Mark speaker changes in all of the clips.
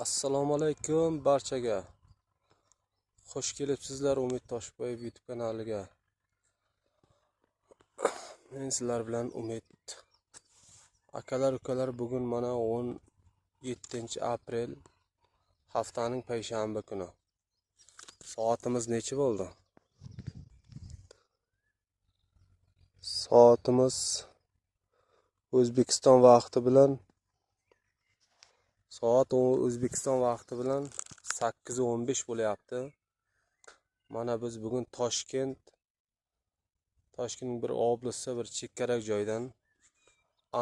Speaker 1: Assalomu alaykum barchaga. Xush kelibsizlar Umid Toshboyev YouTube kanaliga. Men sizlar bilan Umid. Akalar, ukalar, bugun mana 17 aprel haftaning payshanba kuni. Soatimiz necha bo'ldi? Soatimiz O'zbekiston vaqti bilan soat O'zbekiston vaqti bilan 8:15 bo'lyapti. Mana biz bugun Toshkentning bir oblastda bir chekkarak joydan,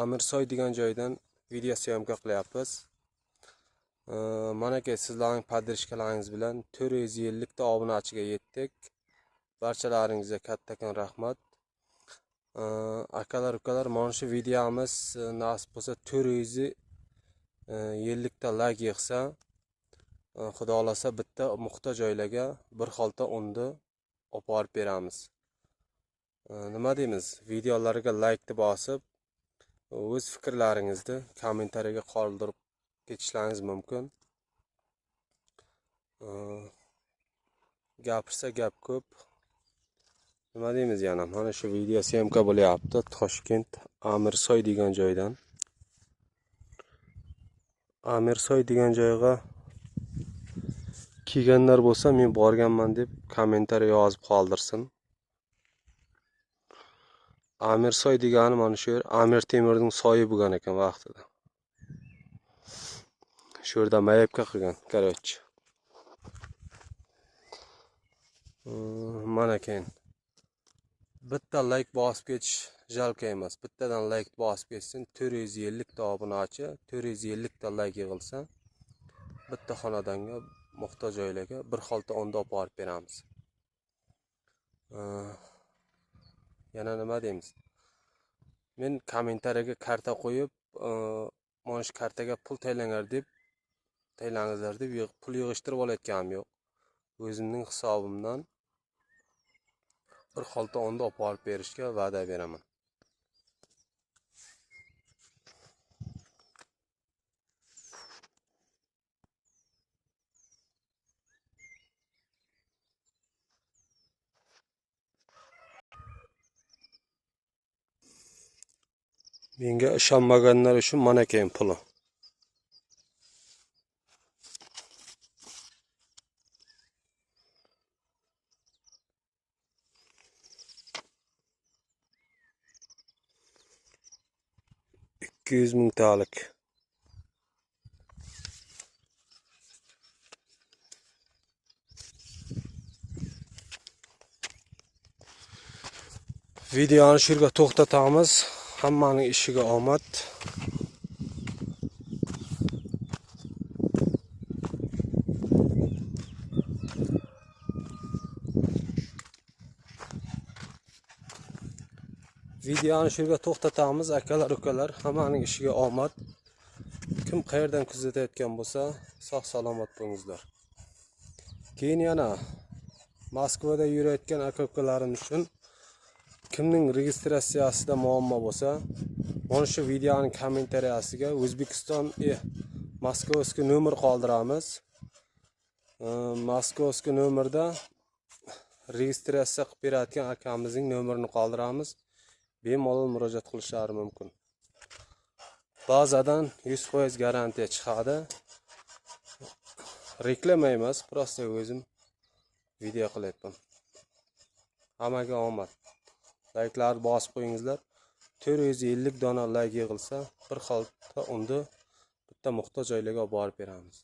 Speaker 1: Amirsoy degan joydan video syomka qilyapmiz. Manaki sizlarning podrishkalaringiz bilan 450 ta obunachiga yetdik. Barchalaringizga kattakon rahmat. Akalar, ukalar, mana shu videomiz nasib bo'lsa 450 ta like yig'sa, xudo xolasa bitta muhtoj oilaga bir xolta unni olib borib beramiz. Nima deymiz? Videolarga like bosib, o'z fikrlaringizni kommentariyaga qoldirib ketishlaringiz mumkin. Gapirsa gap ko'p. Nima deymiz yana? Mana shu video syomka bo'lyapti Toshkent Amirsoy degan joydan. Amirsoy degan joyga kelganlar bo'lsa, men borganman deb kommentariy yozib qoldirsin. Amirsoy degani mana shu yer Amir Temurning soyi bo'lgan ekan vaqtida. Shu yerda mayapka qilgan, короче. Mana keyin bitta like bosib ketish jalka emas. Bittadan like bosib ketsin, 450 ta obunachi, 450 ta like yig'ilsa, bitta xonadonga, muhtoj oilaga bir xolta unda olib borib beramiz. Yana nima deymiz? Men kommentariyaga karta qo'yib, mana shu kartaga pul taylangar deb, taylangizlar deb pul yig'ishtirib olayotganim yo'q. O'zimning hisobimdan bir xolta unda olib borib berishga va'da beraman. Menga ishonmaganlar uchun mana keyin puli. $200 mingtalik. Videoni shu yerga to'xtatamiz. Hammaning ishiga omad. Videoni shu yerga to'xtatamiz, akalar, ukalar. Hammaning ishiga omad. Kim qayerdan kuzatayotgan bo'lsa, sog' salomat bo'lingizlar. Keyin yana Moskvada yurayotgan aka ukalarim uchun kimning registratsiyasida muammo bo'lsa, mana shu videoning kommentariyasiga O'zbekiston Moskovskiy nomer qoldiramiz. Moskovskiy nomerda registratsiya qilib beradigan akamizning nomerini qoldiramiz. Bemalol murojaat qilishlari mumkin. Bazadan 100% garantiya chiqadi. Reklama emas, prosta o'zim video qilyapman. Hammaga omad. Likelarni bosib qo'yingizlar. 450 dona like yig'ilsa, bir xolta unni bitta muhtoj oilaga olib borib beramiz.